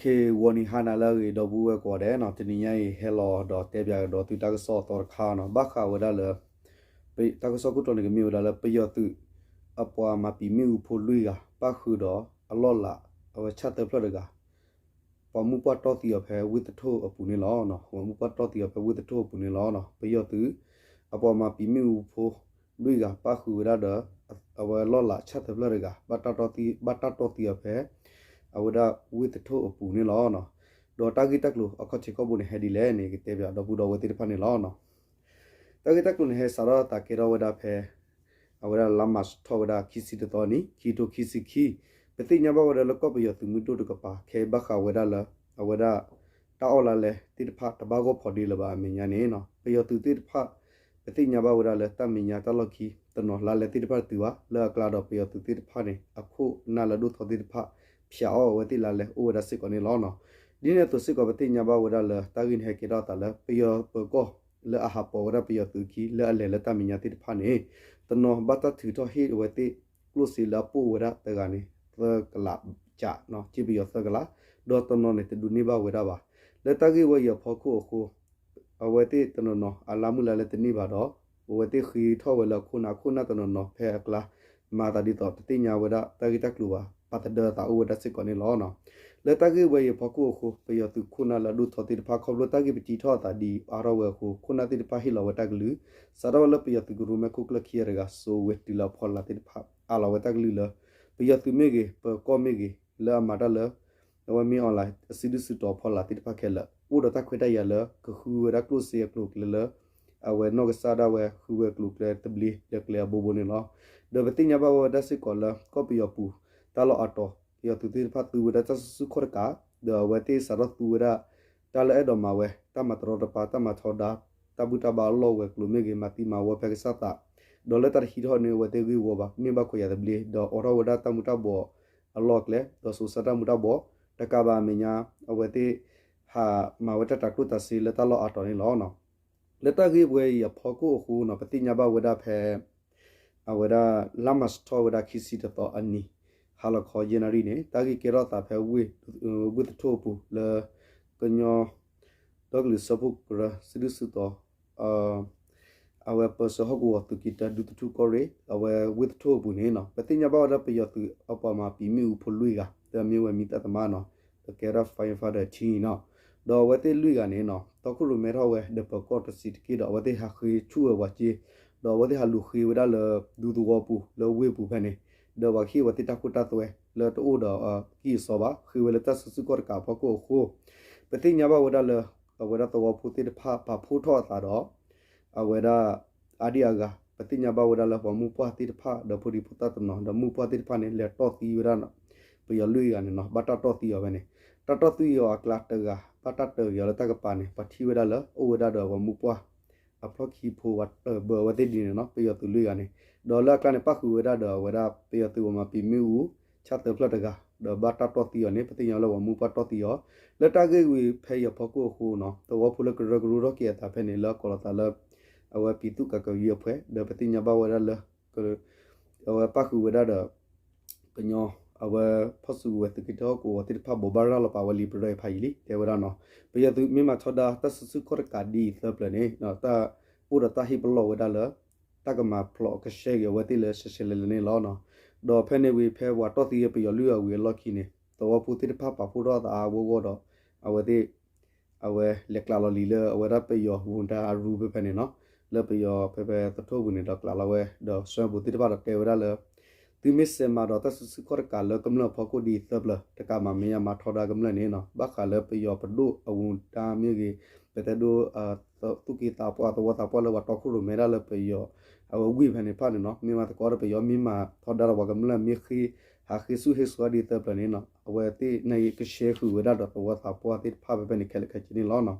Good morning ဟါနၤလၢအဂ့ၤ ဒီပုၢ်ဝဲၢ်ကိးဂၤဒဲးနီၤ, တနံၤညါအံၤ ဟဲလီၤဒီးတဲပၠးကဒီးသုတၢ်ကစီၣ်အသီတခါနီၤ, ဘၣ်ဃးဝဲဒၣ်လၢ တၢ်ကစီၣ်ခိၣ်တီန့ၣ် ကမ့ၢ်ဝဲဒၣ်လၢ ပယီၤသုး အပှၤမၤပံာ်မ့ၣ်အူဖိလွံၢ်ဂၤ ပၣ်ဃုာ်ဒီးအလီၢ်လၤ အဝဲဆၣ်သၢဖျၢၣ်တဂၤ ပှၤမုၢ်ပှၢ်တီၢ်သံအီၤဖဲဝ့ၢ်သထူၣ်အပူၤန့ၣ်လီၤ. ပှၤမုၢ်ပှၢ်တီၢ်သံအီၤဖဲဝ့ၢ်သထူၣ်အပူၤန့ၣ်လီၤ. ပယီၤသုး အပှၤမၤပံာ်မ့ၣ်အူဖိ လွံၢ်ဂၤ ပၣ်ဃုာ်ဝဲဒၣ်ဒီး အဝဲလီၢ်လၤဆၣ်သၢဖျၢၣ်တဂၤ ဘၣ်တၢ်တီၢ်သံအီၤဖဲ အဝဲဒၣ်ဝ့ၢ်သထူၣ်အပူၤန့ၣ်လီၤ. ဒီးတၢ်ဂ့ၢ်တၢ်ကျိၤအခီၣ်ထံးခီၣ်ဘိန့ၣ် ဟဲဒ်လဲၣ်န့ၣ် ကတဲပၠးဒီပုၢ်ဒီဝဲၢ်သ့ၣ်တဖၣ်န့ၣ်လီၤ. တၢ်ဂ့ၢ်တၢ်ကျိၤန့ၣ် ဟဲစးထီၣ်သးကဲထီၣ်ဝဲဒၣ်ဖဲ အဝဲဒၣ်လါမၢ်ၡးထီၣ်ဝဲဒၣ်ခံဆံတသီနံၤ ခံကထိခံဆံခံ, ပသ့ၣ်ညါဘၣ်ဝဲဒၣ်လၢကီၢ်ပယီၤသုးမုၢ်ဒိၣ်တကပၤ ခဲအံၤဘၣ်ဃးဝဲဒၣ်လၢ အဝဲဒၣ် တၢ်အီၣ်လါလဲသ့ၣ်တဖၣ်တဘၣ်ဂီၢ်ဖီဒ့လၢၤဘၣ်အမဲာ်ညါန့ၣ်နီၤ, ပယီၤသုးသ့ၣ်တဖၣ် ပသ့ၣ်ညါဘၣ်ဝဲဒၣ်လၢတၢ်မဲာ်ညါတၢ်လီၢ်ခံ တနီၤလါလဲသ့ၣ်တဖၣ်တတုၤဘၣ် လၢအကျါဒီးပယီၤသုးသ့ၣ်တဖၣ်န့ၣ် အခိၣ်နၢ်လၢအဒိၣ်ထီသ့ၣ်တဖၣ် ဖျးအီၣ်အဝဲသ့ၣ်လါလဲအိၣ်ဝဲဒၣ်စ့ၢ်ကီးန့ၣ်လီၤ. ဒ်န့ၣ်အသိးစ့ၢ်ကီး ပသ့ၣ်ညါဘၣ်ဝဲဒၣ်လၢ တၢ်ဂ့ၢ်န့ၣ်ဟဲကဲထီၣ်အသးလၢ ပယီၤပၢၤကီၢ်လၢအဟးပိာ်ဝဲဒၣ်ပယီၤသုးအခံ လၢအလဲၤလၢတၢ်မဲာ်ညါသ့ၣ်တဖၣ်န့ၣ် တနီၤဘၣ်တၢ်ထုးထီၣ်ဟ့ၣ်အဝဲသ့ၣ် ကျိၣ်စ့လၢအပိၢ်ဝဲဒၣ်တဂၤန့ၣ် သၢကလးကးနီၤ, က့ပယီၤသၢကလး, ဒီးတနီၤန့ၣ်တဒိးန့ၢ်ဘၣ်ဝဲဒၣ်ဘၣ်. လၢတၢ်ဂ့ၢ်ဝဲအံၤအဖီခိၣ်အဃိ အဝဲသ့ၣ်တနီၤနီၤ အလါမုၢ်လါလဲတန့ၢ်ဘၣ်ဒီး အဝဲသ့ၣ်ဃ့ထီၣ်ဝဲလၢအခိၣ်နၢ် အခိၣ်နၢ်တနီၤနီၤဖဲအကျါ မၤသးဒ်သိးတသ့ၣ်ညါဝဲဒၣ်တၢ်ဂ့ၢ်တၢ်ကျိၤဘၣ် ပာ်သဒၢအသးအိၣ်ဝဲဒၣ်စ့ၢ်ကီးန့ၣ်လီၤ. လၢတၢ်ဂ့ၢ်ဝဲအံၤအဖီခိၣ်အဃိ ပယီၤသုးခိၣ်နၢ်လၢအဒိၣ်ထီသ့ၣ်တဖၣ် ခီဖျိတၢ်ဂ့ၢ်ပတံထီၣ်အသးဒ်အံၤအါထီၣ်ဝဲအဃိ ခိၣ်နၢ်သ့ၣ်တဖၣ်ဟ့ၣ်လီၤဝဲတၢ်ကလုၢ် စးထီၣ်ဝဲလၢပယီၤသုးကရူၢ်မဲာ်ခိၣ်ကျၢၢ်ခံဂၤတဂၤ စိာ်ဝဲတုၤလၢအဖီလာ်သ့ၣ်တဖၣ် အးလီၤဝဲတၢ်ကလုၢ်လၢ ပယီၤသုးမ့ၢ်ဂ့ၤ ပၢၤကီၢ်မ့ၢ်ဂ့ၤ လၢအမၤတၢ်လၢ အဝဲမ့ၢ်အီၣ်လၢ အစုဒုၣ်စုတီၤအဖီလာ်သ့ၣ်တဖၣ်ခဲလၢာ် အိၣ်ဒီးတၢ်ခွဲးတၢ်ယာ်လၢကဃုဝဲဒၣ်ကျိၣ်စ့အကျိၤအကျဲလၢ အဝဲနီၢ်ကစၢ်ဒၣ်ဝဲဃုဝဲကျိၤကျဲသဘျ့ ဒီးကျဲအဘိဘိန့ၣ်လီၤ. ဒီးပသ့ၣ်ညါဘၣ်ဝဲဒၣ်စ့ၢ်ကီးလၢ ကီၢ်ပယီၤပူၤ တၢ်လီၢ်အါတီၤ ပယီၤသုးသ့ၣ်တဖၣ်သူဝဲဒၣ်တၢ်စုဆူၣ်ခီၣ်တကး ဒီးအဝဲသ့ၣ်စးထီၣ်သူဝဲဒၣ် တၢ်လၢအဲၣ်ဒိးမၤဝဲ တၢ်မၤတရီတပါ တၢ်မၤထီဒါ တၢ်ဘူၣ်တၢ်ဘါအလီၢ်ဝဲၤကျိၤမ့ၢ်ဂ့ၤ မၤသံမၤဝီဖဲကစၢ်သး ဒီးလၢတၢ်တဟံးထီၣ်န့ၢ်အဝဲသ့ၣ်ဂ့ၢ်ဝီဘၣ် န့ၢ်ဘၣ်ခွဲးယာ်သဘျ့ ဒီးအိးထီၣ်ဝဲဒၣ်တၢ်မူၤတၢ်ဘှီးအလီၢ်အကျဲ ဒီးစိးစါတၢ်မူၤတၢ်ဘှီး တကးဘၣ်အမဲာ်ညါ အဝဲသ့ၣ် ဟးမၤဝဲတၢ်တၤကျိၣ်တၤစ့လၢတၢ်လီၢ်အါတီၤန့ၣ်လီၤ. လၢတၢ်ဂ့ၢ်ဝဲအံၤအဖီခိၣ်အဃိနီၤ ပသ့ၣ်ညါဘၣ်ဝဲဒၣ်ဖဲ အဝဲဒၣ်လါမၢ်ၡးထီၣ်ဝဲဒၣ်ခံဆံတသီအနံၤ ဟါလီၤခီယဲၢ်နၣ်ရံၣ်န့ၣ် တၢ်ဂ့ၢ်ကဲထီၣ်သးဖဲ ဝ့ၢ်သထူၣ်အပူၤလၢ ကညီဒီကလုာ်စၢဖှိၣ်ကရၢ စုဒုၣ်စုတီၤ အဝဲပၢဆှၢဟီၣ်ကဝီၤသုးက့တၢ ဒူသထူၣ်ကီၢ်ရ့ၣ် အဝဲဝ့ၢ်သထူၣ်အပူၤန့ၣ်နီၤ ပသ့ၣ်ညါဘၣ်ဝဲဒၣ်ပယီၤသုးအပှၤမၤပံာ်မ့ၣ်အူဖိလွံၢ်ဂၤ ဒီးမ့ၢ်ဝဲမံၤသၣ်သမါနီၤ ဒီးကဲဝဲဒၣ် firefighter team နီၤ ဒီးအဝဲသ့ၣ်လွံၢ်ဂၤန့ၣ်နီၤ တီခိၣ်ရိၣ်မဲထီၣ်ဝဲ ဒီးပၢၤကီၢ်တဆံးတက့ၢ်ဒီး အဝဲသ့ၣ်ဟးဃ့ဆူၣ်ဝဲပှၤစ့ ဒီးအဝဲသ့ၣ်ဟးလူၤဃ့ဝဲဒၣ်လၢ ဒူသဝီပူၤလၢဝ့ၢ်ပူၤဖဲန့ၣ် ဒီးပှၤဟ့ၣ်ဝဲသ့ၣ်တၢ်ခိတၢ်သွဲလၢတအိၣ်ဒီးအကံၢ်အစီဘၣ် ဃ့ဝဲလၢတၢ်စုဆူၣ်ခီၣ်တကးအဖီခိၣ်အဃိ ပသ့ၣ်ညါဘၣ်ဝဲဒၣ်လၢ အဝဲဒၣ်သဝီဖိသ့ၣ်တဖၣ်ပာ်ဖှိၣ်ထီၣ်အသးဒီး အဝဲဒၣ် အါဒံအါဂၤ ပသ့ၣ်ညါဘၣ်ဝဲဒၣ်လၢပှၤမုၢ်ပှၢ်သ့ၣ်တဖၣ်ဒီးဖိဒံဖိသၣ်တနီၤ ဒီးမုၢ်ပှၢ်သ့ၣ်တဖၣ်န့ၣ် လဲၤတီၢ်သံဝဲဒၣ် ပယီၤလွံၢ်ဂၤန့ၣ်နီၤ ဘၣ်တၢ်တီၢ်သံအီၤဖဲန့ၣ် တၢ်တီၢ်သံအီၤအကျါတဂၤ ဘၣ်တၢ်တၢၢ်က့ၤအီၤလၢတၢ်ကပၤန့ၣ် ပှၤထံၣ်ဝဲဒၣ်လၢအိၣ်ဝဲဒၣ်ဒီးပှၤမုၢ်ပှၢ် အဖျီၣ်ခံဖိဝဲတၢၢ်ဘၢအဝဲသ့ၣ်ဒ်န့ၣ်နီၤ ပယီၤသုးလွံၢ်ဂၤန့ၣ် ဒီးလၢအကျါန့ၣ် ပၣ်ဃုာ်ဝဲဒၣ်ဒီးအဝဲဒၣ်ပယီၤသုးပှၤမၤပံာ်မ့ၣ်အူ ဆၣ်သၢဖျၢၣ်တဂၤ ဒီးဘၣ်တၢ်တီၢ်သံအီၤန့ၣ် ပသ့ၣ်ညါလၢပှၤမုၢ်ပှၢ်တီၢ်သံအီၤ လၢတၢ်ဂ့ၢ်ဝံၤဖဲအံၤအဖီခိၣ်အဃိနီၤ သဝီဖိလၢကရၢကရိထီၣ်က့ၤအသးဖဲန့ၣ် လၢအကိးလီၤသးလၢ အဝဲပံၤသူၣ်ကးကယံၤအဖှဲး ဒီးပသ့ၣ်ညါဘၣ်ဝဲဒၣ်လၢ အဝဲပၣ်ဃုာ်ဝဲဒၣ်ဒီး ကညီ အဝဲဖီၣ်စုကဝဲၤသုးက့တၢဟီၣ်ကဝီၤသ့ၣ်တဖၣ် ဘိးဘၣ်ရၤလီၤပာ်ဝဲလံာ်ပရၢအံၤဖးယံာ်လံ တဲဝဲဒၣ်နီၤ ပယီၤသုးမ့ၢ်မၤထီဒါတၢ်စုဆူၣ်ခီၣ်တကးဒ်အံၤသၢပျၢၤန့ၣ် တၢ်အိၣ်ဒီးတၢ်ဟ့ၣ်ပလီၢ်ဝဲဒၣ်လၢ တၢ်ကမၤဖျိးကဆှဲက့ၤအဝဲသ့ၣ်လၢရှဲရှဲလဲၤလဲၤန့ၣ်လီၤ. ဒီးဖဲန့ၣ်ဝံၤဖဲပှၤတီၢ်သံဝဲပယီၤလွံၢ်ဂၤဝံၤအလီၢ်ခံန့ၣ် သဝီဖိသ့ၣ်တဖၣ်ပာ်ဖှိၣ်ထီၣ်သးအါအါဂီၢ်ဂီၢ်ဒီး အဝဲသ့ၣ် အဝဲလဲၤကျးလီၤလံာ်လၢအဝဲဒၣ်ပယီၤဝူၤတၢ်အရူဖဲဖဲန့ၣ်နီၤ လၢပယီၤဖဲဖဲသထူၣ်ပူၤန့ၣ်ဒီးကျးလီၤဝဲ ဒီးဆှၢပူၤသ့ၣ်တဖၣ်ဒီးတဲဝဲဒၣ်လၢ သုမ့ၢ်စဲးမၤဒီးတၢ်စုဆူၣ်ခီၣ်တကးလၢကမျၢၢ်အဖီခိၣ်ဒ်အံၤသၢပျၢၤ တကးမၤမဲာ်ညါမၤထီဒါကမျၢၢ်န့ၣ်နီၤ ဘၣ်ဃးလၢပယီၤပဒိၣ်အဝူၤတၢ်မ့ၢ်ဂ့ၤ ပတဲဒိ သူၣ်က့သးပှၢ်သဝီသးပှၢ်လၢပှၤတီခိၣ်ရိၣ်မဲဒၣ်လၢပယီၤ အဝဲဝံၤဖဲန့ၣ်တဖၣ်န့ၣ်နီၤ မ့ၢ်မၤသကိးဒီးပယီၤမ့ၢ်မၤထီဒါဒီးပှၤကမျၢၢ်မ့ၢ်ဃ့ ဟးဃ့ဆူၣ်ဟ့ဆှီဒ်သၢပျၢၤန့ၣ်နီၤ အဝဲသ့ၣ်န့ၣ်ကဆှဲဃုာ်ဝဲဒၣ်ဒီးသဝီသးပှၢ်သ့ၣ်တဖၣ်ဖဲဖဲန့ၣ်ခဲလၢာ်ခဲဆ့န့ၣ်လီၤနီၤ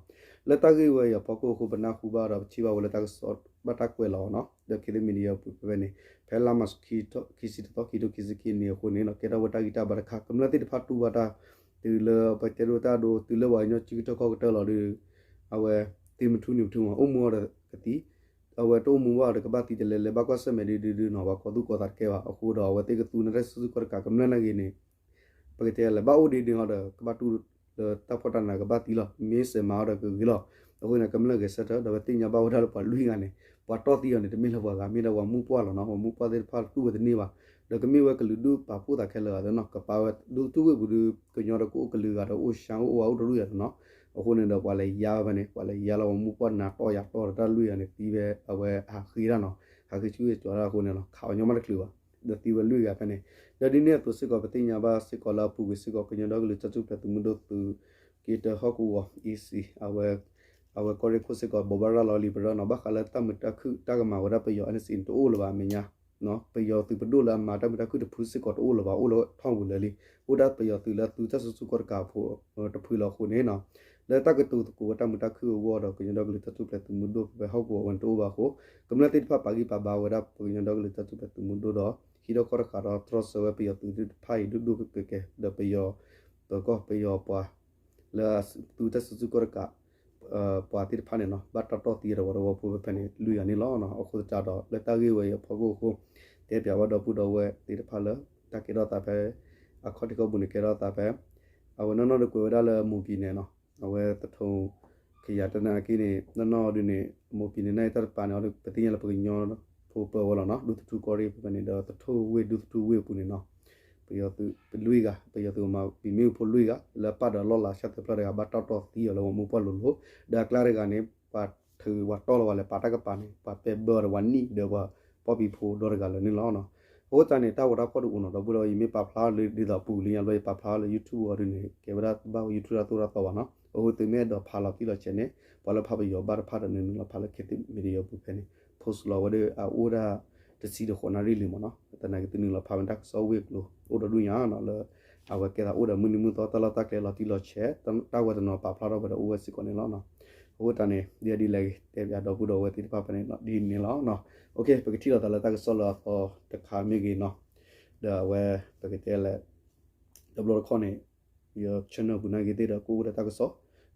လၢတၢ်ဂ့ၢ်ဝဲအံၤအဖီခိၣ်အဃိ ပနၢ်ဟူဘၣ်ဒီးပထံၣ်ဘၣ်ဝဲလၢတၢ်ကစီၣ်ဘၣ်တၢ်ကွဲးလီၤအီၤနီၤ ဒီး Karen Media ပူၤဖဲဖဲန့ၣ် ဖဲလါမၢ်ၡးခံဆံတသီ ခံကထိခံဆံခံနံၣ်အဃိန့ၣ်နီၤ ကဲထီၣ်ဝဲတၢ်ဂံၢ်တၢ်ဘါတခါ ကမျၢၢ်သ့ၣ်တဖၣ်တူၢ်ဘၣ်တၢ် တုၤလၢပတဲဒိတၢ်ဒိ တုၤလၢပှၤကညီစုကတၢၢ်ခီၣ်ကတၢၢ်လီၤဒီး အဝဲ သုမ့ၢ်ထူန့ၣ်မ့ၢ်ထူမး အိၣ်မူအီၤဒီးကသံ အဝဲတအိၣ်မူဘၣ်ဒီးကဘၣ်သံတလဲလဲ ဘၣ်ကွၢ်ဆၢၣ်မဲာ်ဒုဒုဒုနီၤ ပှၤကီၢ်သူၣ်ကီၢ်သးတကဲဘၣ် အဃိဒီးအဝဲသ့ၣ်ကသူန့ၢ်တၢ်စုဆူၣ်ခီၣ်တကး ကမျၢၢ်နာ်က့ၤန့ၣ် ပကတဲလဲၤဘၣ်အိၣ်ဒ့ဒ့ဟီဒီး ကဘၣ်တူၢ် ဒီးတၢ်ဖှီၣ်တၢ်နးကဘၣ်သံလီၤ, မ့ၢ်စဲးမၤအီၤဒီးကဂ့ၤလီၤ. အဃိန့ၣ် ကမျၢၢ်ဂဲၤဆၢထၢၣ် ဒီးဝဲသ့ၣ်ညါဘၣ်ဝဲဒၣ်လၢပှၤလွံၢ်ဂၤန့ၣ် ပှၤတီၢ်သံအီၤန့ၣ် တမ့ၢ်လၢပှၤဂၤ မ့ၢ်ဒၣ်ပှၤမုၢ်ပှၢ်လီၤနီၤ, ပှၤမုၢ်ပှၢ်သ့ၣ်တဖၣ်တူၢ်ဝဲတန့ၢ်ဘၣ်, ဒီးကမ့ၢ်ဝဲကလုာ်ဒူၣ်ပာ်ဖှိၣ်သးခဲလၢာ်ဂၤသ့နီၤ, ကပာ်ဝဲဒူသထူၣ်ဝ့ၢ်ပူၤဒီး ကညီဒီးကအိၣ်ကလုာ်ဂၤဒီးအိၣ်ဆှၣ်အိၣ်အိၣ်ဝဲအိၣ်တရူၢ်ယၤသနီၤ, အဃိန့ၣ်ဒီးပှၤလဲၤယါဝဲဖဲန့ၣ် ပှၤလဲၤယါလီၤပှၤမုၢ်ပှၢ်နးတီၢ်ယၤတီၢ်ဒီးတၢ်လွံၢ်ဂၤန့ၣ် သံဝဲအဝဲဟးဃ့တၢ်နီၤ, ဟးဃ့ဆူၣ်ဂ့ၤကၠီၤတၢ်အဃိန့ၣ်လီၤ, ခးအီၤညီမးတချုးဘၣ်, ဒီးသံဝဲလွံၢ်ဂၤဖဲန့ၣ်, ဒီးဒ်န့ၣ်အသိးစ့ၢ်ကီး ပသ့ၣ်ညါဘၣ်စ့ၢ်ကီးလၢအပူၤကွံာ်စ့ၢ်ကီး ကညီဒီကလုာ်တၢ်ထူၣ်ဖျဲးသုးမုၢ်ဒိၣ်သုးက့တၢဟီၣ်ကဝီၤ အ့စံ အဝဲကီၢ်ရ့ၣ်ခိၣ်စ့ၢ်ကီး ဘိးဘၣ်ရၤလီၤလံာ်ပရၢနီၤ, ဘၣ်ဃးလၢတၢ်မုာ်တၢ်ခုၣ်တၢ်ကမၤဝဲဒၣ်ပယီၤ NCA န့ၣ် တအိၣ်လၢၤဘၣ်အမဲာ်ညါ ပယီၤသုးပဒိၣ်လၢအမၤတၢ်မုာ်တၢ်ခုၣ်တဖုစ့ၢ်ကီးတအိၣ်လၢၤဘၣ်, အိၣ်လၢထီၣ်ပူၤလၢာ်လံ, အိၣ်ဒၣ်ပယီၤသုးလၢသုတၢ်စုဆူၣ်ကီၢ်တကးဖိတဖုလီၤအဃိန့ၣ်နီၤ, လၢတၢ်ကတိၤသကိးဝဲတၢ်မုာ်တၢ်ခုၣ်အဂီၢ်ဒီး ကညီဒီကလုာ်တၢ်ထူၣ်ဖျဲးသုးမုၢ်ဒိၣ်ဖဲဟီၣ်ကဝီၤဝဲန့ၣ်တအိၣ်ဘၣ်အဃိ, ကမျၢၢ်သ့ၣ်တဖၣ်ပာ်ဂံၢ်ပာ်ဘါဝဲဒၣ်ပကညီဒီကလုာ်တၢ်ထူၣ်ဖျဲးသုးမုၢ်ဒိၣ်ဒီး ဟံးထီၣ်ဃီတဃာ်ဒီးတြီဆၢဝဲပယီၤသုးသ့ၣ်တဖၣ်အံၤဒိၣ်ဒိၣ်ကဲၣ်ကဲၣ် ဒီးပယီၤ ပၢၤကီၢ်ပယီၤပှၤ လၢသုတၢ်စုဆူၣ်ကီၢ်တကး ပှၤသ့ၣ်တဖၣ်န့ၣ်နီၤ ဘၣ်တၢ်တီၢ်သံဒီးပှၤသဝီဖိဖဲဖဲန့ၣ် လွံၢ်ဂၤန့ၣ်လီၤ. အဃိသတးဒီး လၢတၢ်ဂ့ၢ်ဝဲအံၤအဖီခိၣ်အဃိ တဲပၠးဘၣ်ဒီပုၢ်ဒီဝဲၢ်သ့ၣ်တဖၣ်လၢ တၢ်ကဲထီၣ်သးဖဲ အခီၣ်ထံးခီၣ်ဘိန့ၣ် ကဲထီၣ်သးဖဲ အဝဲနီၢ်နီၢ်ဒီးကွဲးဝဲဒၣ်လၢမိၢ်ပံၤနဲၣ်နီၤ, အဝဲသထိၣ် ခယၤတနာ်က့န့ၣ် နီၢ်နီၢ်ဒုန့ၣ် မိၢ်ပံၤနဲၣ်န့ၣ်တၢ်တပၤန့ၣ် ပသ့ၣ်ညါလၢပကညီဖိပၢဝဲလီၤနီၤ, ဒူသထူၣ်ကီၢ်ရ့ၣ်ဖဲဖဲန့ၣ် ဒီးသထိၣ်ဝ့ၢ်ဒူသထူၣ်ဝ့ၢ်အပူၤန့ၣ်နီၤ ပယီၤသုးလွံၢ်ဂၤ ပယီၤသုးမၤပံၤမ့ၣ်အူဖိလွံၢ်ဂၤ လၢပာ်ဒီးလီၢ်လၤဆၣ်သၢဖျၢၣ်တဂၤ ဘၣ်တၢ်တီၢ်သံအီၤလၢပှၤမုၢ်ပှၢ်လိၤလိၤ, ဒီးအကျါတဂၤန့ၣ် ပှၤထုးပှၤတီၢ်လီၤဝဲလၢပာ်တၢ်ကပၤန့ၣ် ပှၤပဲာ်ဘၢဒီးပှၤနံၣ်ဒီးပှၤပီၣ်ပံၤဖိဒီတဂၤလၢာ်န့ၣ်လီၤ. အဃိသတးန့ၣ် တၢ်ဂီၤတၢ်ဖီၣ်တအိၣ်နီၤ ဒီပုၢ်ဒီဝဲၢ် ယမ့ၢ်ပာ်ဖျါလၢဒ်သိးပူၤလံညါဘျီ ယပာ်ဖျါလၢ YouTube အီၤဒုန့ၣ် ကဲဝဲဒၣ်တဘၣ်ဝဲ YouTube တၢ်သိၣ်တၢ်သီဘၣ်နီၤ, အဃိသုမ့ၢ်အဲၣ်ဒိးဖးလီၤတံၢ်လီၤဆဲးန့ၣ် ပှၤလၢဖးပယီၤဘၣ်တဖၣ်ဒီး နနုာ်လီၤဖးလၢ ခေတ်သစ် Media ပူၤဖဲန့ၣ် post လီၤဝဲဒီးအအိၣ်ဒၣ် တဆံဒီးဃိးနၣ်ရံၣ်လံမ့ၢ်နီၤ, သနာ်က့သုနုာ်လီၤဖးဝဲတၢ်ကစီၣ်ဝ့ၢ်ကျိၤ အိၣ်ဒီဒူၣ်ညါနီၤ လၢ အဝဲကဲသးအိၣ်ဒီးမုၢ်နံၤမုၢ်သီ တၢ်လီၢ်တၢ်ကျဲလီၤတံၢ်လီၤဆဲး တၢ်ဝဲတနီၤပာ်ဖျါထီၣ်ဝဲဒီးအိၣ်ဝဲစ့ၢ်ကီးန့ၣ်လီၤ. အဃိသတးန့ၣ် ဒ်အဒ်လဲၣ်ဂ့ၤ တဲပၠးဒီပုၢ်ဒီဝဲၢ်သ့ၣ်တဖၣ်ဖဲန့ၣ်လီၤ ဒ်န့ၣ်လီၤ. ပကထံၣ်လိာ်သးလၢတၢ်ကစီၣ်လၢအသီတခါမ့ၢ်ဂ့ၤနီၤ, ဒီးအဝဲ ပကတဲလဲၣ် တဘျီတခီၣ်န့ၣ် ယ channel ပူၤနာ်က့သ့ၣ်ဒီး ကအိၣ်ဝဲဒၣ်တၢ်ကစီၣ်,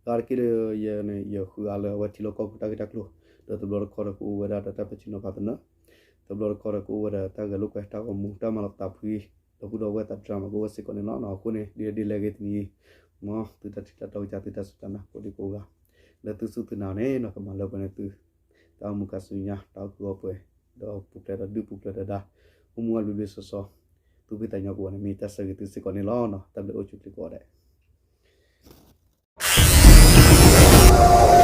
လၢအါတက့ၢ်ဒီး ယန့ၣ် ယဃုအါလၢအဝဲထံလီၢ်ကီၢ်ပူၤတၢ်ဂ့ၢ်တၢ်ကျိၤ, ဒီးတဘျီတခီၣ်ဒီးကအိၣ်ဝဲဒၣ်ဒီးတၢ်ပဲာ်ထံနီၤဖးသနၢၣ်, တဘျီတခီၣ်ဒီးကအိၣ်ဝဲဒီးတၢ်ဂဲၤလိာ်ကွဲ တၢ်ဂီၤမူ တၢ်မၤလီၤသးဖှံ ဒီပုၢ်ဒီဝဲၢ်သး drama ကအိၣ်ဝဲစ့ၢ်ကီးန့ၣ်လီၤ. အဃိန့ၣ် ဒ်လဲၣ်ဂ့ၤတနံၤ မ်သုတၢ်ထံၣ်တၢ်တီကစၢ် သုတၢ်စူၢ်တၢ်နာ်ကိးဒံကိးဂၤ လၢသုစူၢ်သုနာ်န့ၣ် ကမၤလၢပှဲၤန့ၣ်သု တၢ်အိၣ်မူကစူညါ တၢ်အိၣ်ကုၢ်အိၣ်ပှဲၤ ဒီးပူၤဖျဲးဒီးဒုၣ်ပူၤဖျဲးဒီးဒါ အိၣ်မူအဘျုးဘျုးစီစီ သူၣ်ဖှံသးညီကိးဂၤန့ၣ် မ့ၢ်တၢ်ဆၢဂ့ၤသုစ့ၢ်ကီးန့ၣ်လီၤ. တၢ်ဘျုးအိၣ်ဆူၣ်ချ့ကိးဂၤဒဲး.